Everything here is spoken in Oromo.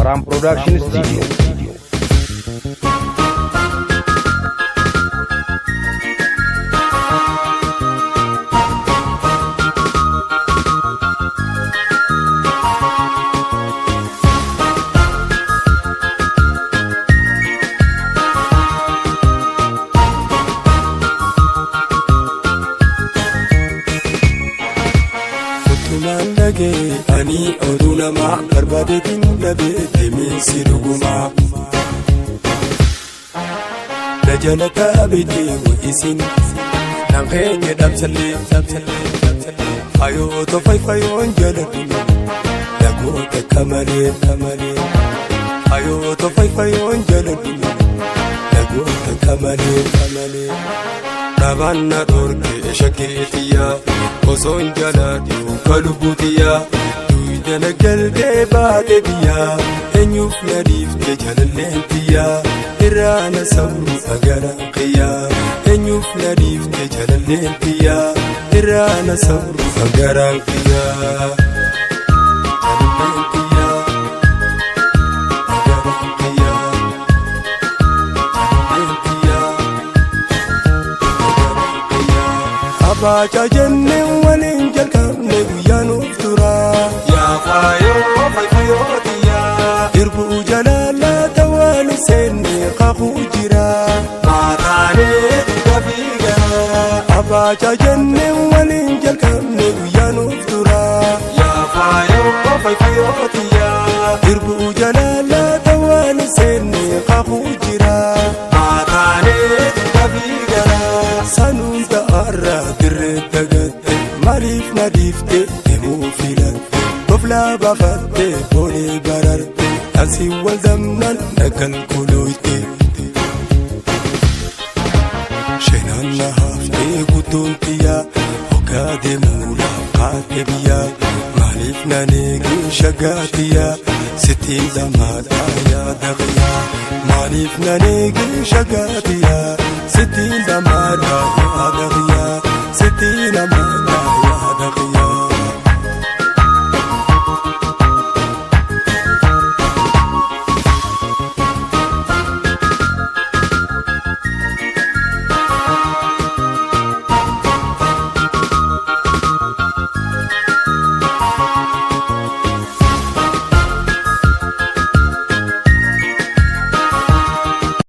Faraan Production Studio. Uttumaan dhagee ani oduu namaa barbaadeetiin dhabee deemiinsi dhugumaa. Na jalataa beekee wa'isin naan keenya dhamsallee dhamsallee dhamsallee fayoo tofai fayoon jaladhu nagoota kamalee kamalee fayoo tofai fayoon jaladhu nagoota kamalee kamalee. Dhabaan na dhorke shakkeetiyyaa osoon jalaadhu ka lubbuutiyyaa duwidana galtee baate biyyaa eenyuuf na dhiifte jalalleen tiyyaa irraa na sabru agaraan qiyyaa eenyuuf na dhiifte jalalleen tiyyaa irraa na sabru agaraan qiyyaa. Jalalleen tiyyaa agaraan qiyyaa jalalleen tiyyaa. Abaacaa jennee waliin jalqabne guyyaa nuuf tura. Yaa faayoo faayoo tiyyaa. Irbuu jalaala tawaan seenne kakuu jira. Maataanee dafii gara. Abaacaa jennee waliin jalqabne guyyaa nuuf tura. Yaa faayoo faayoo tiyyaa. Irbuu jalaala tawaan seenne kakuu jira. Maataanee dafii gara. Sanuun ta'arra dirree dagatte maaliif na dhiifte deemuu filatte toflaa baafatte boolee bararte asii wal damnaan dhagal kolooyte. Sheenaan na haftee guddoon tiyyaa hoggaa deemuudhaaf kaate biyyaa maaliif na eegee shagaa tiyyaa sittiin lamaadhaa yaada qiyyaa maaliif na eegee shagaa tiyyaa sittiin lamaadhaa yaada qiyyaa sittiin lamaadhaa.